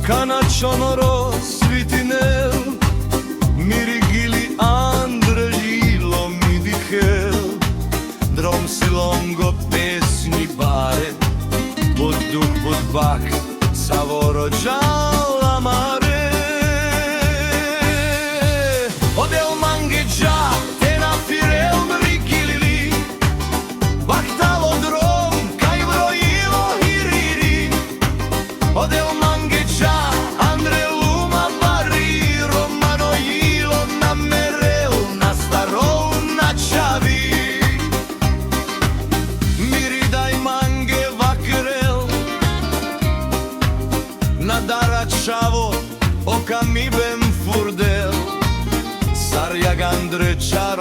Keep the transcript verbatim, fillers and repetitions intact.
Kana čhonoro svitinel, miri gili andre žilo mi dihel. Drom si longo, pesnji bare, but duh but bakht savoro džala mare. O del mange dža te na firel mri gilili, bahtalo drom kaj vrojilo hiriri. O del mange dža andre luma bari, romano jilo na merel, na starol, na čhavi. Miri daj mange vakerel: na dara čhavo, o ka mi ben furdel. Sar jag andre čha